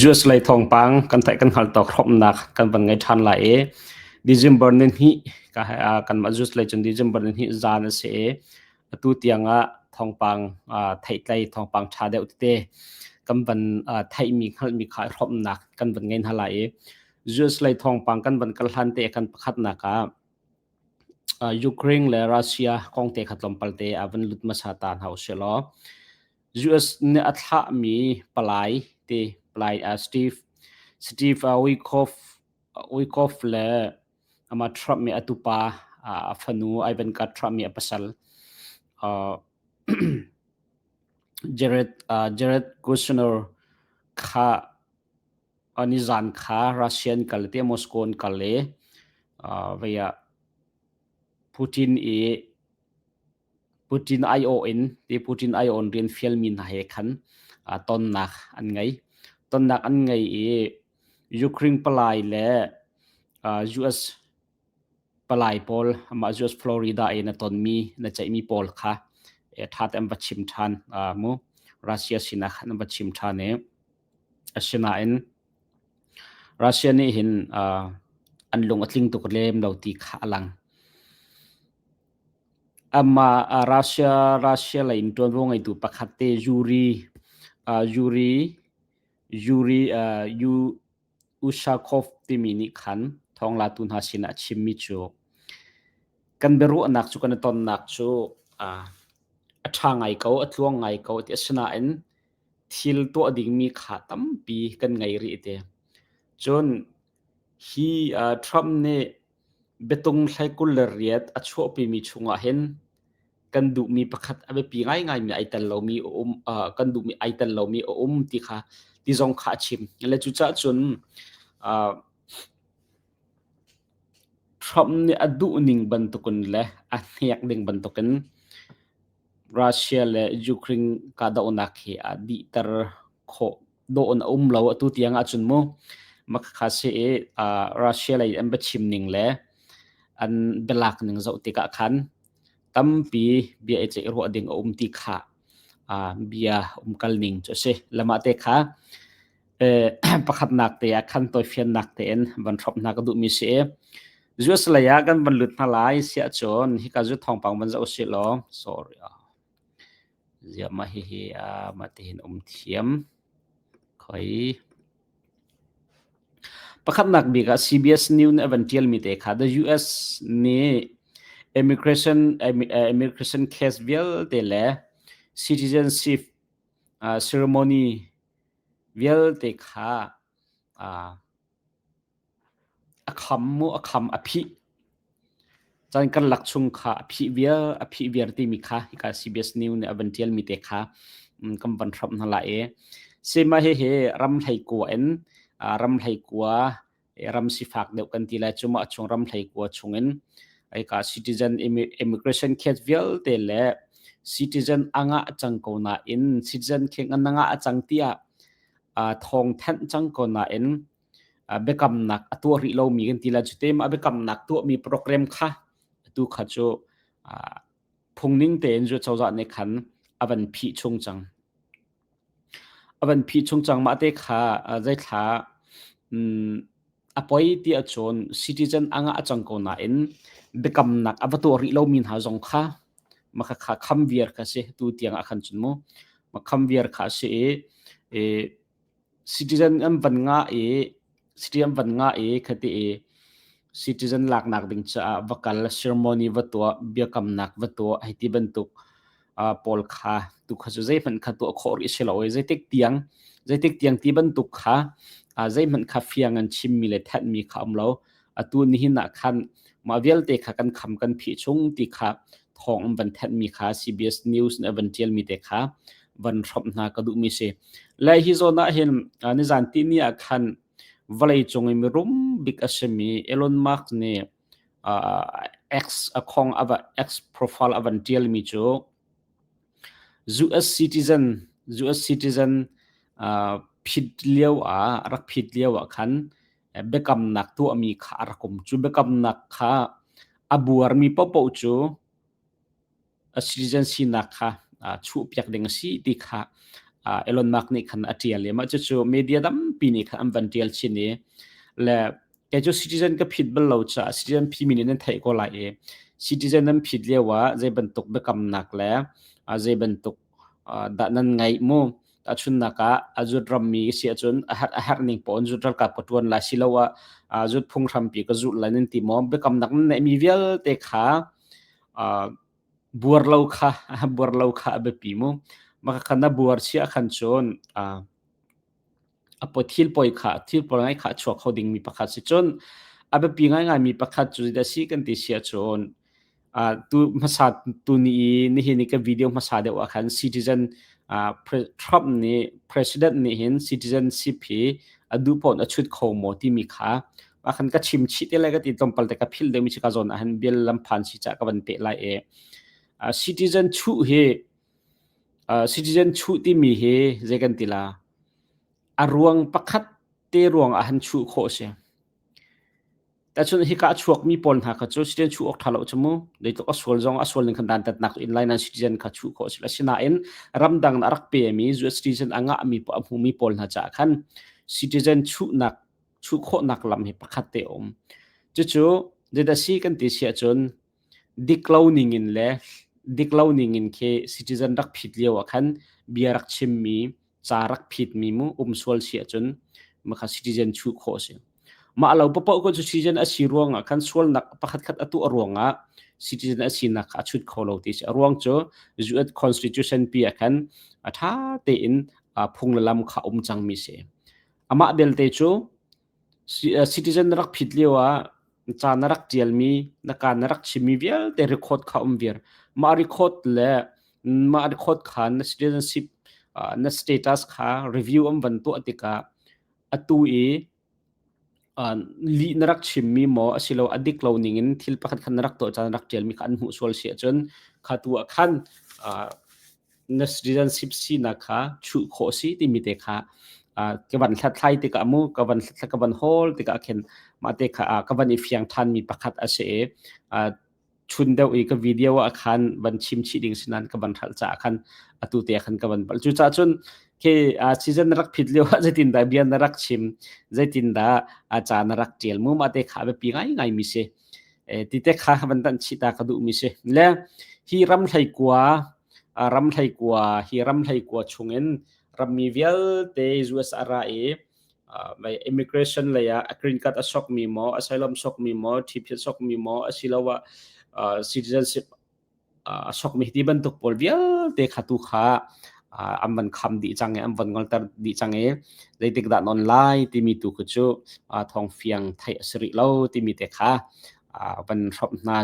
US lei thawngpang kan theih kan hngalh tawk hrawmnak kan van ngei ṭhan lai i December ni hnih kanmah US lei cun December ni hnih zan a si i atu tiang ah thawngpang theihtlei thawngpang ṭha deuh tete kan van theihmi hngalhmi kha hrawmnak kan van ngei hna lai i US lei thawngpang kan van kal hlan te kan pakhatnak ah Ukraine le Russia kong te kha tlawmpal te a van lut hmasa ta hna usih law US nih a thlahmi palai ti palai Steve Steve Witkoff Witkoff le amah Trump nih a tupa a fanu Ivanka Trump nih a pasal Jared Jared Kushner kha nizan kha Russia an kal te Moscow an kal i vei ah Putin i Putin aiawh in ti Putin aiawh in rian fialmi hna he khan tonnak an ngei. Tonnak an ngei i Ukraine palai le US palai pawl amah US Florida i na tonmi na ceihmi pawl kha ṭha te an va chim ṭhan mu Russia sinah khan an va chim ṭhan i asinain Russia nih hin an lung a tling tuk lem lo ti kha a lang. Amah Russia Russia lei in ṭuanvo ngeitu pakhat te Yuri Yuri Yuri Ushakov timi nih khan thawnglatu hna sinah a chimmi cu kan biaruahnak cu kan i tonnak cu a ṭha ngai ko, a tluang ngai ko ti asinain thil tuah dingmi kha tampi kan ngei rih ti. Cun hi Trump nih biatung hlei 28 a chuahpimi chungah hin kan duhmi pakhat a biapi ngaingaimi ai tel lomi a um kan duhmi ai tel lomi a um ti kha ti zong kha a chim. Le cucaah cun Trump nih a duhning bantukin le a hnek ding bantukin Russia le Ukraine kahdohnak hi a dihter khawh dawh in a um lo atu tiang ahcun mu makhakha si i Russia lei an biachim ning le an bialak ning zoh tikah khan tampi bia i ceih ruah ding a um ti kha bia umkal ning cu a si. Lamah te kha pakhatnak te ah khan tawifiannak tein van hrawmh hna ka duhmi si i US lei ah kan van lut hna lai siah cun hika zu thawngpang van zoh usih law sorry ziah mah hihi mah tihin um thiam khoi pakhatnak bik ah CBS News nih a van ṭialmi te kha the US nih immigration immigration case vialte le citizenship ceremony vialte kha A kham mu a kham a phih. Caan karlak chung kha a phih viar a phih viar timi kha hika CBS News nih a van ṭialmi te kha kan van hramh hna lai i sima hihi ram hleikua in ram hleikua ram sifak deuh kan ti lai cu mah chung ram hleikua chungin hika citizen immigration case vialte le citizen a ngah cang ko nain citizen kheng an ngah cang tiah thawng thanh cang ko nain biakamnak a tuah rih lomi kan ti lai cu te mah biakamnak tuahmi program kha atu kha cu phungning tein zu cozah nih khan a van phih chung cang. A van phih chung cang mah te kha zeithla a poi ti ahcun citizen a ngah cang ko nain biakamnak a va tuah rih lomi hna zong kha mah kha kham viar kha si tu tiang ah khan cun mu ma kham viar kha a si i Citizen an van ngah i citizen van ngah i khati i citizen laknak ding caah va kal ceremony va tuah biakamnak va tuah hei ti bantuk pawl kha tu kha cu zeihmanh kha tuah khawh rih si lo i zeitik tiang zeitik tiang ti bantuk kha zeihmanh kha fiang an chimmi le thanhmi kha um lo. Atu nihin ah khan mah vialte kha kan kham kan phih chung ti kha thawng an van thanhmi kha CBS News nih a van ṭialmi te kha van hrawmh hna ka duhmi si. Le hi zawn ah hin nizan tihni ah khan vawlei cung i mirum bik a simi Elon Musk nih X a khong a va X profile a van ṭialmi cu US citizen US citizen phit lio ah rak phit lio ah khan biakamnak tuahmi kha a rak um. Cu biakamnak kha a buarmi paohpaoh cu a citizen sinak kha chuhpiak ding a si ti kha Elon Musk nih khan a ṭial i mah cucu media tampi nih khan an van ṭial chin i le kei cu citizen ka phit bal lo caah citizen phimi nih nan theih ko lai i citizen nan phit lio ah zei bantuk biakamnak le zei bantuk dah nan ngaih mu? Tahchunhnak ah a zut rammi si ahcun a herh ning paoh in zut ralkap ka ṭuan lai siloah zut phunghrampi ka zulh lai nan ti maw? Biakamnak nan neihmi vialte kha buar lo kha buar lo kha a biapi mu. Mah kha na buar si ahkhan cun a thil poi kha thil poi ngai kha a chuak kho dingmi pakhat si. Cun a biapi ngaingaimi pakhat cu zeidah a si kan ti si ahcun tu hmasa tuni i nihin i ka video hmasa deuh ah khan citizen Trump nih president nih hin citizenship hi a duh paoh in a chut kho maw timi kha ah khan ka chim chih te lai ka ti tlawmpal te ka philh deuhmi si ka zawn ah hin bial lam phan si caah ka van peh lai i citizen chuh hi citizen chuh timi hi zei kan ti la a ruang pakhat te ruang ah han chuh khawh a si. Tahchun hika a chuakmi pawl hna kha cu citizen chuh awk ṭha lo cu mu. Zeitluk a sual zong a sual ning khan dantatnak in lai nan citizen kha chuh khawh a si. Asinain ramdang a rak pemi US citizen a ngahmi a hmumi pawl hna caah khan citizen chuhnak chuh khawhnak lam hi pakhat te a um. Cucu zeidah si kan ti si ahcun dik lo ning in le dik lo ning in khi citizen rak phit lio ah khan bia rak chimmi ca rak phitmi mu um sual si ahcun makha citizen chuh khawh a si. Mah lo paoh ko cu citizen a si ruangah khan sualnak pakhat khat a tuah ruangah citizen a sinak kha a chut kho lo ti si. A ruang cu US Constitution pi ah khan a ṭha tein phung le lam kha um cangmi si. Amah belte cu citizen na rak phit lio ah ca na rak ṭialmi, na ka na rak chimmi vialte record kha um viar. Mah record le mah record kha na citizenship na status kha review an van tuah tikah atu i lih na rak chimmi maw asilo a dik lo ning in thil pakhat khat na rak tuah caan na rak ṭialmi kha an hmuh sual si ahcun kha tu ah khan na citizenship sinak kha chuh khawh si timi te kha ka van hlathlai tikah mu ka van ka van hawl tikah khin mah te kha ka van i fiang ṭhanmi pakhat a si i chun deuh i ka video ah khan van chim chih ding sinan ka van hralh caah khan atu te khan ka van bal. Cucaah cun khi season na rak phit lio ah zeitin dah bia na rak chim, zeitin dah ca na rak ṭial mu, mah te kha a biapi ngaingai mi si. Ti te kha van tanh chih ta ka duh mi si. Le hi ram hleikua ram hleikua hi ram hleikua chungin rammi vialte US a ra i immigration lei ah green card a sokmi maw, asylum sokmi maw, TPS sokmi maw, asiloah citizenship a sokmi ti bantuk pawl vialte kha tu kha an van kham dih cang i an van ngolter dih cang i zeitik dah non lai timi tu khu cu thawng fiang theih a si rih lo timi te kha van hrawmh hna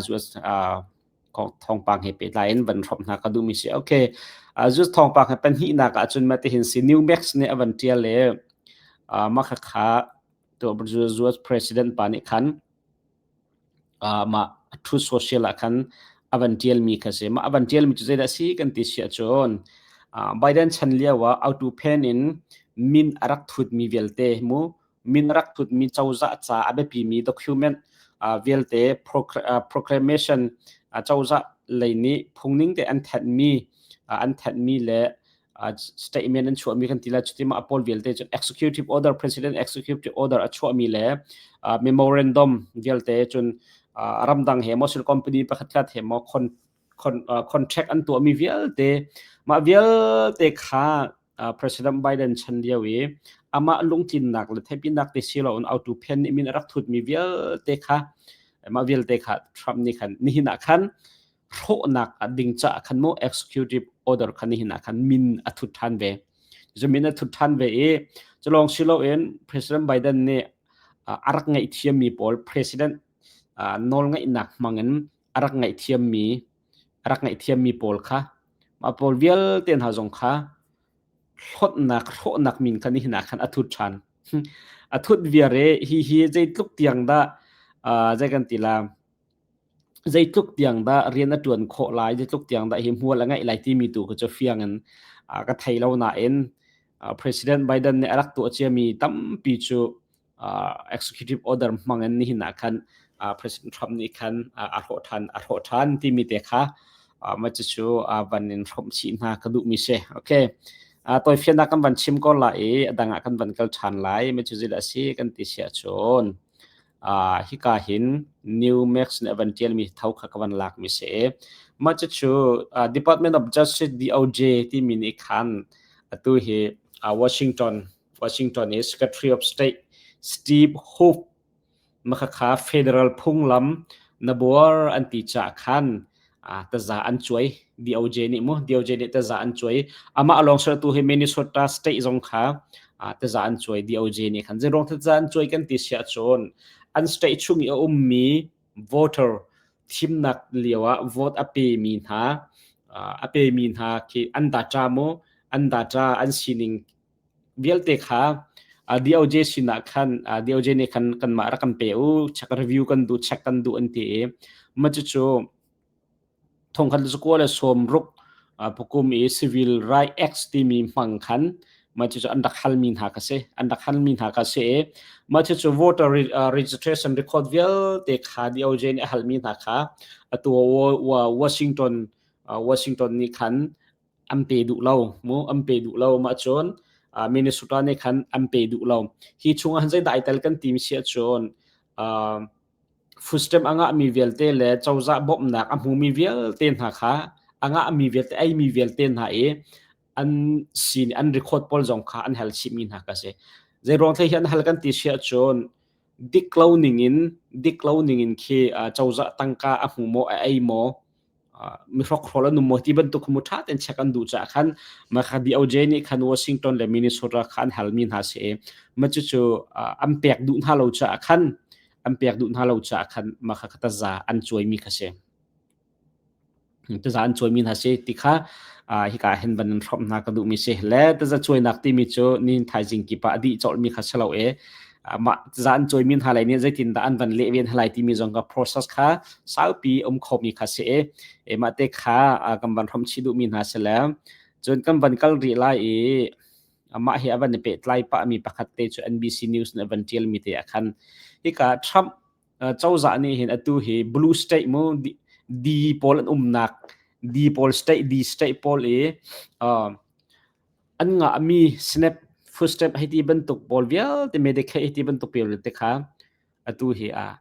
thawngpang he pehtlai in van hrawmh hna ka duhmi si. Okay, zu thawngpang he pahnihnak ahcun mah tihin si New Max nih a van ṭial i mah khakha US president pa nih khan mah Truth Social ah khan a van ṭialmi kha si. Mah a van ṭialmi cu zeidah a si kan ti si ahcun Biden chan lio ah auto pen in min a rak thutmi vialte mu min rak thutmi cozah ca a biapimi document vialte proclamation cozah lei nih phungning te an thanhmi le statement an chuahmi kan ti lai. Cuti ma pawl vialte cun executive order, president executive order a chuahmi le memorandum vialte cun ramdang he maw sil company pakhat khat he maw contract an tuahmi vialte, mah vialte kha President Biden chan lio i amah lungtlinnak le theihpinak te si loin auto pen nih min a rak thutmi vialte kha, mah vialte kha Trump nih khan nihin ah khan hrawhnak ding caah khan mu executive order kha nihin ah khan min a thut ṭhan ve. Cu min a thut ṭhan ve i culawng si loin President Biden nih a rak ngaihthiammi pawl, president nawlngeihnak hmangin a rak ngaihthiammi pawl kha, mah pawl vialte hna zong kha hlawtnak hrawhnak min kha nihin ah khan a thut ṭhan. A thut viar i hi hi zeitluk tiang dah zei kan ti la, zeitluk tiang dah rian a ṭuan khawh lai, zeitluk tiang dah hi hmual a ngeih lai timi tu kha cu fiang in ka thei lo nain President Biden nih a rak tuah ciami tampi cu executive order hmang in nihin ah khan President Trump nih khan a hrawh ṭhan timi te kha mah cucu van in hrawmh chih hna ka duhmi si. Okay. Tawifiannak kan van chim ko la i a dang ah kan van kal ṭhan lai. Mi cu zeidah a si kan ti si ahcun hika hin New Max nih a van ṭialmi tho kha ka van lakmi si. Mah cucu Department of Justice DOJ timi nih khan atu hi Washington Washington i Secretary of State Steve Hope Makhakha federal phunglam na buar an ti caah khan taza an cuai. DOJ nih mu DOJ nih taza an cuai. Amah lawng sertu hi Minnesota state zong kha taza an cuai DOJ nih khan. Zeiruang taza an cuai kan ti si ahcun an state chung i a ummi voter thimnak lio ah vote a pemi hna a pemi hna khi an data mu an data an sining vialte kha DOJ sinah khan DOJ nih khan kanmah rak kan pe u check review kan duh check kan duh an ti i mah cucu thongkhat le zakua le sawmruk pukum i civil right acts timi hmang khan mah cucu an rak halmi hna kha si an rak halmi hna kha si i mah cucu voter registration record vialte kha DOJ nih a halmi hna kha atu Washington Washington nih khan an pe duh lo mu an pe duh lo mah cun Minnesota nih khan an pe duh lo hi chungah han zeidah ai tel kan ti si ahcun food stamp a ngahmi vialte le cozah bawmhnak a hmumi vialte hna kha a ngahmi vialte eimi vialte hna i an sin an record pawl zong kha an hal chihmi hna ka si zeiruang thei hi an hal kan ti si ahcun dik lo ningin dik lo ningin khi cozah tangka a hmu maw a ei maw mi hrokhrol an um maw ti bantuk mu ṭha tein check an duh caah khan makha DOJ nih khan Washington le Minnesota kha an halmi hna si i ma cucu an pek duh hna lo caah khan an pek duh hna lo caah khan makha kha taza an cuaimi kha si taza an cuaimi hna si ti kha hika hin van in hrawmh hna ka duhmi si le taza cuainak timi cu nihin thaizing kip ah a dih colhmi kha si lo e mah za an cawimi hna lei nih zeitindah an van leh ve hna lai timi zong kha process kha saupi um khomi kha si i mah te kha kan van hrom chih duhmi hna si le cun kan van kal rih lai i amah hi a van i pehtlai pah mi pakhat te cu NBC News nih a van tial mi te ah khan hika Trump cozah nih hin atu hi blue state mu D pawl an umnak D pawl state D state pawl i An ngahmi snap footstep hei ti bantuk pawl vialte Medicaid hei ti bantuk vialte kha atu hi ah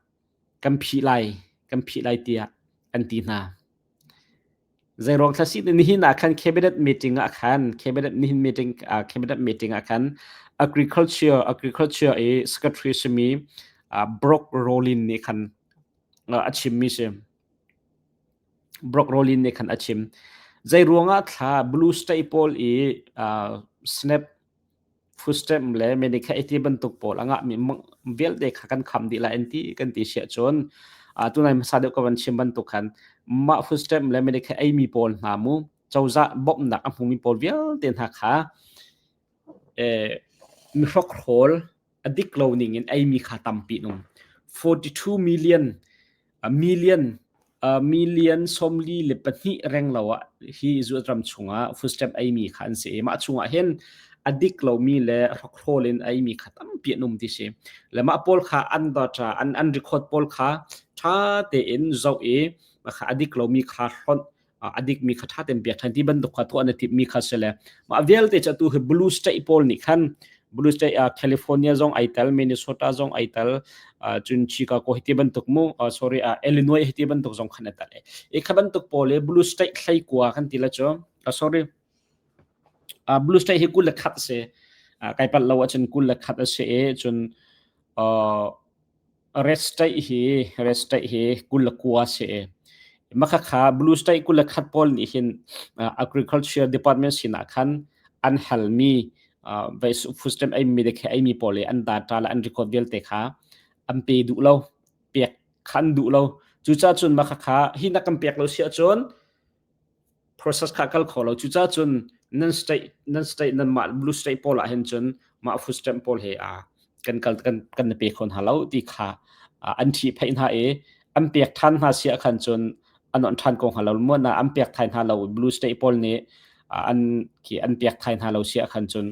kan phih lai, kan phih lai tiah an ti hna. Zeiruang thla si nihin ah khan cabinet meeting ah khan cabinet nihin meeting cabinet meeting ah khan agriculture agriculture i secretary simi Brock Rowlin nih khan a chimmi si. Brock Rowlin nih khan a chim. Zeiruangah thla Blue State pawl i snap footstep le Medicaid ti bantuk pawl a ngahmi vialte kha kan kham dih lai an ti kan ti siah cun tunai hmasa deuh ka van chim bantuk khan mah footstep le Medicaid eimi pawl hna mu cozah bawmhnak a hmumi pawl vialte hna kha mi hrokhrawl a dik lo ning in eimi kha tampi nung 42 million million million 42 reng lo ah hi zuat ram chungah food stamp eimi kha an si i mah chungah hin a dik lomi le hrokhrawl in eimi kha tampi an um ti si le mah pawl kha an data an an record pawl kha tha tein zoh i kha a dik lomi kha hlonh a dikmi kha ṭha tein pek ṭhan ti bantuk kha tuah na timhmi kha si le mah vialte cu atu hi blue state pawl nih khan blue state California zong ai tel Minnesota zong ai tel cun Chicago hi ti bantuk mu sorry Illinois hi ti bantuk zong khan ai tel e kha bantuk pawl i blue state hlei kua kan ti la cu sorry blue state hi 21 si kai palh lo ahcun 21 a si i cun Red state hi red state hi 29 si i makhakha blue state 21 pawl nih hin agriculture department sinah khan an halmi food stamp eimi le eimi pawl i an data le an record vialte kha an pe duh lo pek kha an duh lo cucaah cun makhakha hi na kan pek lo si ahcun process kha kal kho lo cucaah cun nan state nan state nan mah blue state pawl ah hin cun mah food stamp pawl he a kan kal kan kan na pe kho hna lo ti kha an thi phei hna i an pek than hna sia khan cun an on than ko hnga lo mo na an pek thai hna lo blue state pawl nih an khi an pek thai hna lo sia khan cun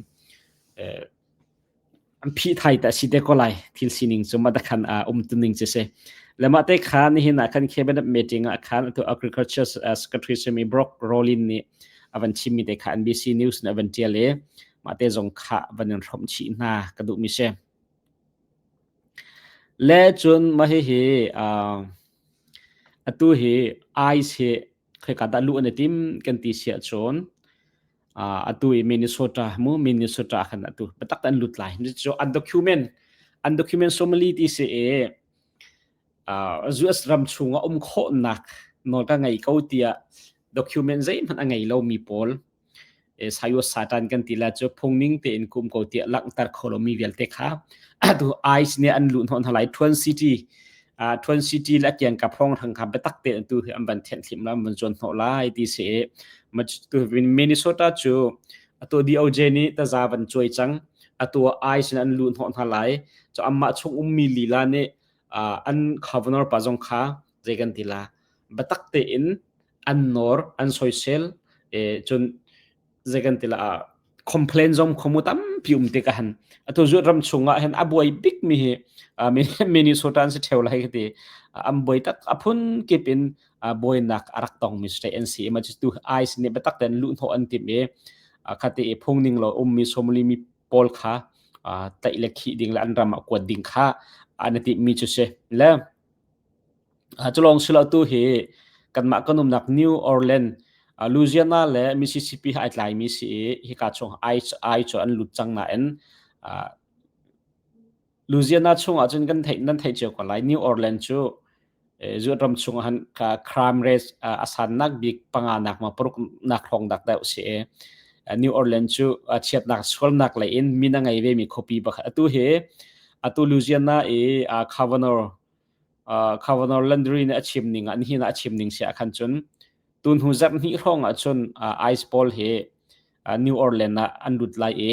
An phih thai ta si te ko lai thil sining cu mah khan a um tu ning cu si. Le mah te kha nihin ah khan cabinet meeting ah khan atu agriculture secretary simi Brock Rowlin nih a van chimmi te kha NBC News nih a van ṭial i mah te zong kha van in hrawmh chih hna ka duhmi si. Le cun mah hihi atu hi ICE hi khoika dah luh an i tim kan ti si ahcun atu i Minnesota mu Minnesota khan atu biatak an lut lai. Cu an document an document Somali ti si i US ram chungah um khawhnak nawl ka ngei ko tiah document zeihmanh a ngei lomi pawl Sayo Satan kan ti la cu phungning tein kum ko tiah langhter kho lomi vialte kha atu ICE nih an luh hnawh hna lai Twin City Twin City le kiangkap hrawng thang kha biatak tein atu hi an van thenh thlim la an van zuan hnawh lai ti si tu Minnesota cu atu DOJ nih taza van cuai cang atu ICE nih an luh hnawh hna lai cu amah chung ummi lila nih an governor pa zong kha zei kan ti la biatak tein an nawr an soisel cun zei kan ti la complain zong khomu tampi um te ka han atu zu ram chungah hin a buai bik mi hi Minnesota an si theu lai ti an buai tak a phun kip in buainak a rak tong mi state an si ma tu ICE nih biatak ten luh hnawh an tim i khati i phung ning lo ummi Somali mi pawl kha tlaih le khih ding le an ram ah kuat ding kha an i timhmi cu si. Le culawng silo tu hi kanmah kan umnak New Orleans, Louisiana le Mississippi ai tlaimi si i hika chung ai cu an lut cang nain Louisiana chungah cun kan theih nan theih cio ko lai. New Orleans cu zuat ram chungah han crime rate a sannak bik panganak ma paruknak hrawng dak deuh si i New Orleans cu chiatnak sualnak lei in min a ngei ve mi khuapi pakhat. Atu hi atu Louisiana i governor Governor Landry nih a chim ning ah nihin ah a chim ning si ah khan cun tun hnu zarh hnih hrawng ah cun ICE pawl hi New Orleans ah an lut lai i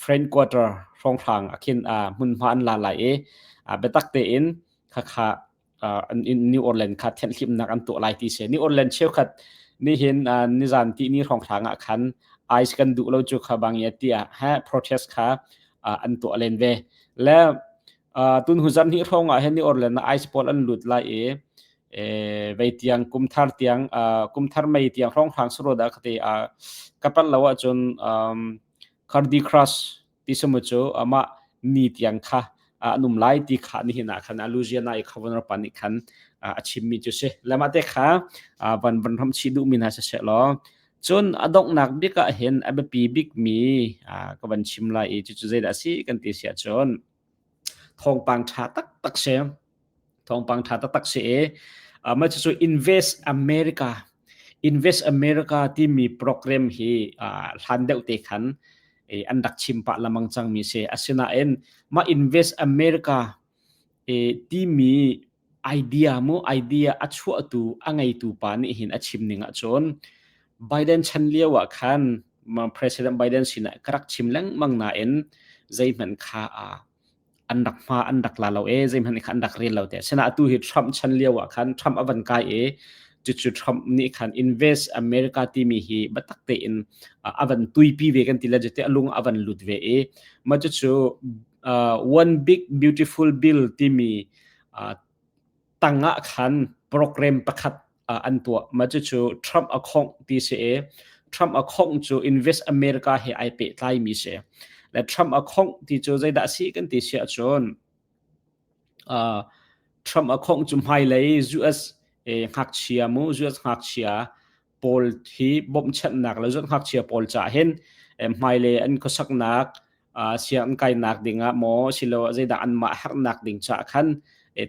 French Quarter hrawnghrang ah khin hmunhma an la lai i biatak tein khakha New Orleans kha thianhhlimnak an tuah lai ti si. New Orleans cheukhat nihin nizan ti ni hrawnghrang ah khan ICE kan duh lo cu kha bang ya tiah ha protest kha an tuah len ve. Le tun hu zarh hnih hrawng ah hin New Orleans ah ICE pawl an lut lai i vei tiang kumthar tiang kumthar mei tiang hrawnghrang suro dah khati ka pat lo ahcun Cardi Crush ti samu cu amah ni tiang kha an um lai ti kha nihin ah khan Louisiana i governor pa nih khan a chimmi cu si lema te kha van van ram chih duhmi hna si seh law cun a donghnak bik ah hin a biapi bikmi ka van chim lai i cucu zeidah a si kan ti si ahcun thawngpang ṭha taktak si. Thawngpang ṭha taktak si i mah cucu Invest America Invest America timi program hi hlan deuh te khan an rak chim pah lamang cangmi si. Asinain mah Invest America timi idea mu idea a chuahtu a ngeitu pa nih hin a chim ning ahcun Biden chan lio ah khan President Biden sinah ka rak chim lengmang nain zeihmanh kha an rak hma an rak la lo e zeihmanh kha an rak rel lo te sina atu hi Trump chan lio ah khan Trump a van kai e cucu Trump nih khan invest America timi hi batak tein a van tuipi ve kan ti le jete alung a van lut ve e ma cucu one big beautiful bill timi tangah khan program pakhat an tuah. Mah cucu Trump a khongh ti si i Trump a khongh cu Invest America he ai pehtlaimi si. Le Trump a khongh ti cu zeidah a si kan ti si ahcun uh, Trump a khongh cu hmailei US eh, ngakchia mu US ngakchia pawl hi bawmhchanhnak le US ngakchia pawl ca hin hmailei an khuasaknak sianginn kainak dingah maw silo zeidah anmah herhnak ding caah khan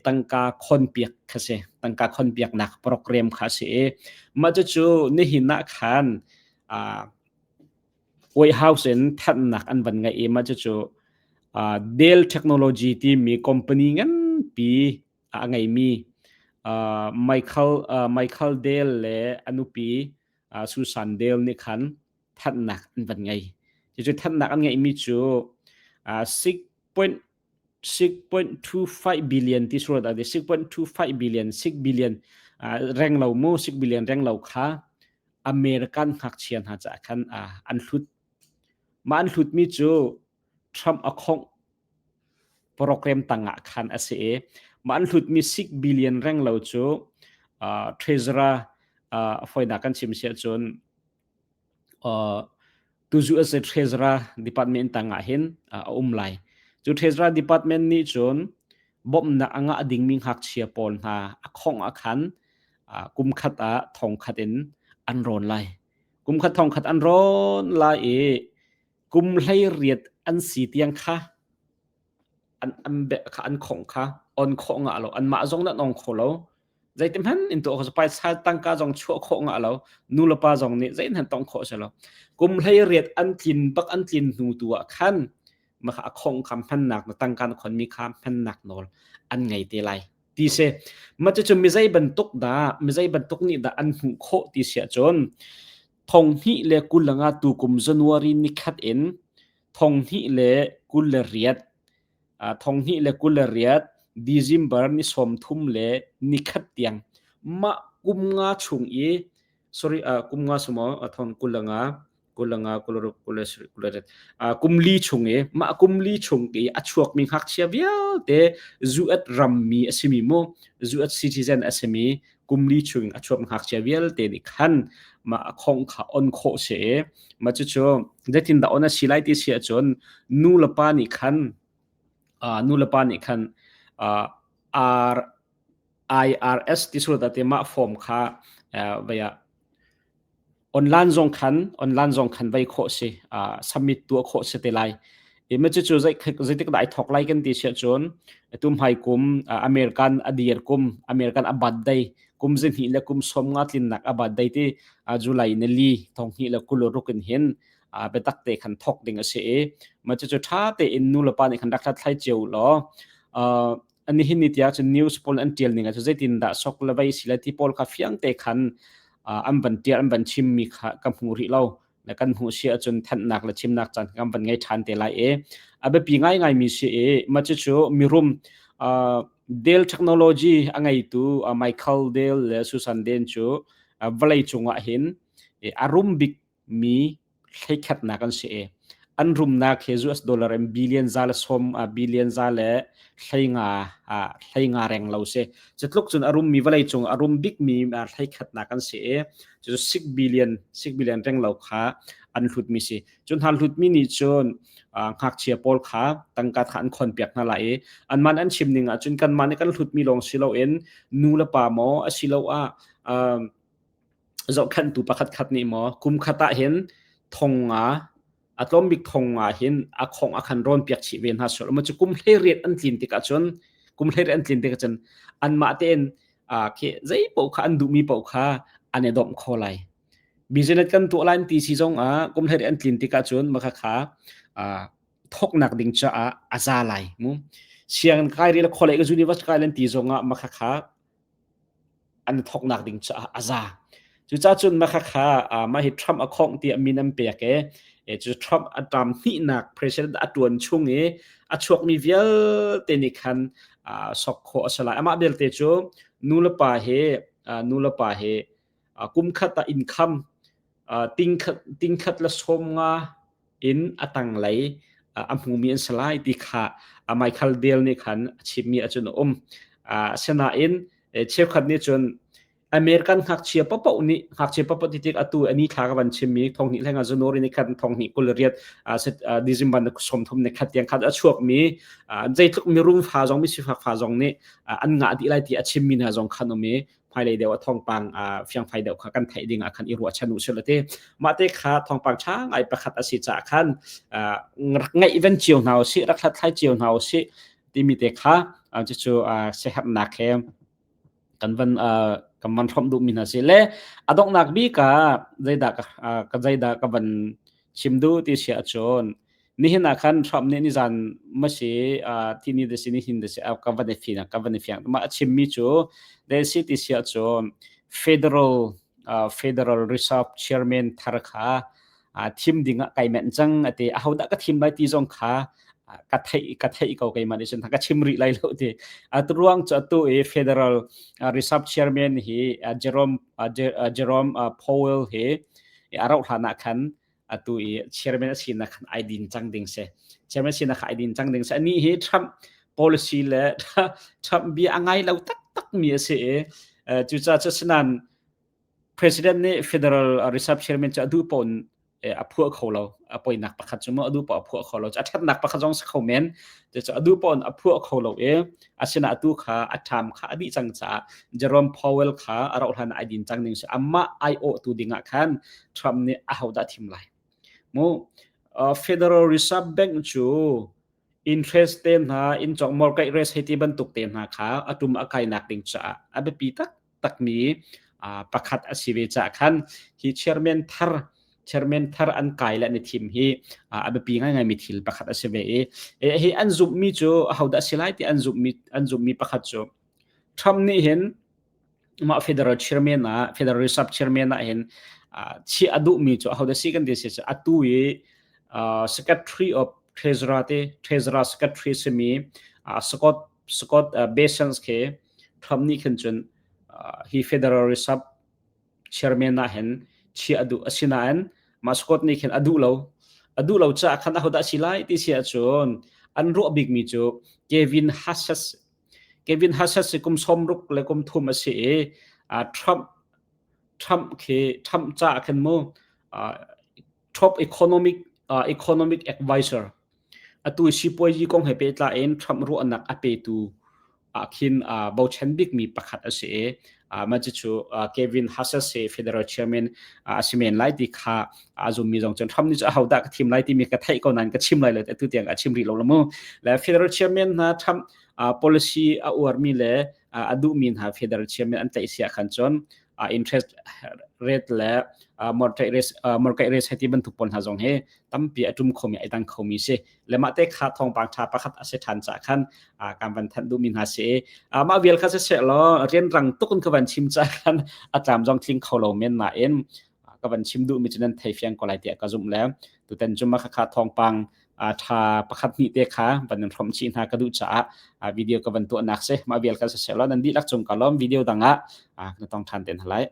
tangka khonpiak kha si tangka khonpiaknak program kha si i mah cucu nihin ah khan White House in thanhnak an van ngeih i mah cucu Dell Technology timi company nganpi a ngeimi Michael Michael Dell le a nupi Susan Dell nih khan thanhnak an van ngei. Cucu thanhnak an ngeihmi cu 6.25 billion ti surat ade 6.25 billion 6 billion reng lo mu 6 billion reng lo kha American ngakchia hna caah khan an hlut. Mah an hlutmi cu Trump a khongh program tangah khan a si i mah an hlutmi 6 billion reng lo cu treasurer A fawinak kan chim si ahcun tu US Treasury Department tang ah hin a um lai. Cu Treasury Department nih cun bawmhnak a ngah dingmi ngakchia pawl hna a khongh ah khan kum khat ah thong khat in an rawn lai. Kum khat thong khat an rawn lai i kum 18 an si tiang kha an an kha an khongh kha on khawh ngah lo anmah zong nan ong kho lo zeitin hmanh in tuah kho paisa tangka zong chuah khawh ngah lo nu le pa zong nih zeihmanh tong khawh si lo kum 18 an tlin bak an tlin hnu tu ah khan maka a khong kha hmannak na tangka na khon mi kha hmannak nawl an ngei te lai ti si ma cu mi zei bantuk dah mi zei bantuk nih dah an hmuh khawh ti si ahcun thong hnih le kul langa tu kum January ni khat in thong hnih le 28 thong hnih le 28 December ni 30 le ni khat tiang mah kum nga chung i sorry kum nga sumo thong kul le nga kul le nga kul ruk kul le sarih kul le riat kum li chung i mah kum li chung i a chuakmi ngakchia vialte US rammi a simi mu US citizen a simi kum li chung a chuak ngakchia vialte nih khan mah a khong kha on khawh si i mah cucu zeitindah on a si lai ti si ahcun nu le pa nih khan nu le pa nih khan R IRS ti sul te mah form kha vaya Online zong khan online zong khan vei khawh si. Submit tuah khawh si te lai. I ma cucu zeitik dah ai thawk lai kan ti siah cun tu hmai kum American a dir kum American a birthday kum zihnih le kum 50 tlinnak a birthday ti July ni li thong hnih le 26 in hin biatak te khan thawk ding a si i ma cucu ṭha tein nu le pa nih khan rak hlathlai cio law nihin ni tiah cun news pawl an ṭial ning ah cun zeitin dah sok le vei si le ti pawl kha fiang te khan an van ṭial an van chimmi kha ka hmu rih lo le kan hmuh si ahcun thanhnak le chimnak caan kan van ngei ṭhan te lai i a biapi ngaingai mi si i mah cucu mirum Dell Technology a ngeitu Michael Dell le Susan Dell cu vawlei cungah hin a rum bik mi hleikhatnak an si i an rumnak hi US dollar in billion za le som billion za le hleinga hleinga reng lo si cu tluk cun a rummi vawlei cung a rum bikmi hleikhatnak an si i cu 6 billion 6 billion reng lo kha an hlutmi si cun hna hlutmi nih cun ngakchia pawl kha tangka kha an khon piak hna lai i anman an chim ning ah cun kanmah nih kan hlutmi lawng si loin nu le pa maw asiloah zohkhenhtu pakhatkhat nih maw kum khat ah hin thong nga a tlawm bik thong nga hin a khong a khan rawn piak chih ve hna sual ma cu kum 18 an tlin tikah cun kum 18 an tlin tikah cun anmah tein khi zei paoh kha an duhmi paoh kha an i domh kho lai business kan tuah lai ti si zong ah kum 18 an tlin tikah cun maka kha thoknak ding caah a za lai mu sianginn kai ri le college university kai lan ti zong ah maka kha an thoknak ding caah a za. Cucaah cun mah kha mah hi Trump a khongh tiah min an pek i cu Trump a ṭam hnihnak president a ṭuan chung i a chuakmi vialte nih khan sok khawh a si lai. Amah belte cu nu le pa he nu le pa he kum khat ah income tingkhat le 50 in a tanglei a hmumi an si lai ti kha Michael Dell nih khan a chimmi ahcun a um. Asinain cheukhat nih cun American ngakchia paohpaoh nih ngakchia paohpaoh ti tik atu ani thla ka van chimmi thong hnih hleng ah January ni khat thong hnih 28 December ni 30 ni khat tiang khat a chuakmi zeitluk mirum fa zong mi sifak fa zong nih an ngah dih lai ti a chimmi hna zong khan um i hmailei deuh ah thawngpang fiangfai deuh kha kan theih ding ah khan i ruahchan u sila ti mah te kha thawngpang ṭha ngai pakhat a si caah khan rak ngaih ven cio hna usih rak hlathlai cio hna usih timi te kha cucu siaherhnak he kan van kan van hrawmh duhmi hna si le a donghnak bik ah zeidah ka zeidah ka van chim duh ti si ahcun nihin ah khan Trump nih nizan masi tini da si nihin da si ka van i fiang ka van i fiang mah a chimmi cu de si ti si ahcun federal federal reserve chairman thar kha thim ding ah kai menh cang ati ahodah ka thim lai ti zong kha ka theih ka theih ko keimah nih cun ka chim rih lai lo ti atu ruang cu atu i federal reserve chairman hi Jerome Jerome Powell hi a rauh hlan ah khan atu i chairman a sinak khan ai din cang ding si chairman sinak kha ai din cang ding si ani hi Trump policy le Trump bia a ngai lo taktak mi a si i cucaah cu sinan. President nih Federal Reserve Chairman cu a duh paoh in a phuah kho lo. A poinak pakhat cu mu a duh paoh a phuah kho lo. A ṭhatnak pakhat zong si kho men. Cucu a duh paoh in a phuah kho lo i asinain atu kha a ṭham kha a dih cang caah Jerome Powell kha a rauh hlan ah ai din cang ning si. Amah aiawhtu ding ah khan Trump nih ahodah thim lai? Mu Federal Reserve Bank cu interest te hna, inn cawk mortgage rate hei ti bantuk te hna kha a tum a kainak ding caah a biapi taktakmi pakhat a si ve caah khan hi chairman thar chairman thar an kai le an i thim hi a biapi ngaingaimi thil pakhat a si ve i hi an zumhmi cu ahodah si lai ti an zumhmi an zumhmi pakhat cu Trump nih hin mah federal chairman ah federal reserve chairman ah hin chiah a duhmi cu ahodah si kan ti si atu i secretary of treasurer te treasurer secretary simi Scott Scott Bessent khi Trump nih khin cun hi federal reserve chairman ah hin chiah a duh asinain mah Scott nih khin a duh lo a duh lo caah khan ahodah si lai ti si ahcun an ruah bikmi cu Kevin Hassett Kevin Hassett si kum 60 le kum thum a si i Trump Trump khi Trump caah khin mu top economic economic advisor atu sipuazi kong he pehtlai in Trump ruahnak a petu ah khin bochan bikmi pakhat a si i mah cucu Kevin Hassett hi federal chairman a si men lai ti kha a zummi zong cun Trump nih cu ahodah ka thim lai timi ka theih ko nain ka chim lai lo atu tiang a chim rih lo la mu le federal chairman hna Trump policy a uarmi le a duhmi hna federal chairman an tlaih si ah khan cun interest rate le mortgage rate mortgage rate hei ti bantuk pawl hna zong hi tampi a ṭum khomi ai dang khomi si le mah te kha thawngpang ṭha pakhat a si ṭhan ca khan kan van thanh duhmi hna si mah vial kha siseh law rianrang tuk in ka van chim ca khan a tlam zong tling kho lo men nain ka van chim duhmi cu nan thei fiang ko lai tiah ka zumh le tutan cu mah kha thawngpang ṭha pakhat hnih te kha van in hrawmh chih hna ka duh caah video ka van tuahnak si mah vial kha siseh law nan dihlak cung ka lawm video dang ah na tong ṭhan te hna lai.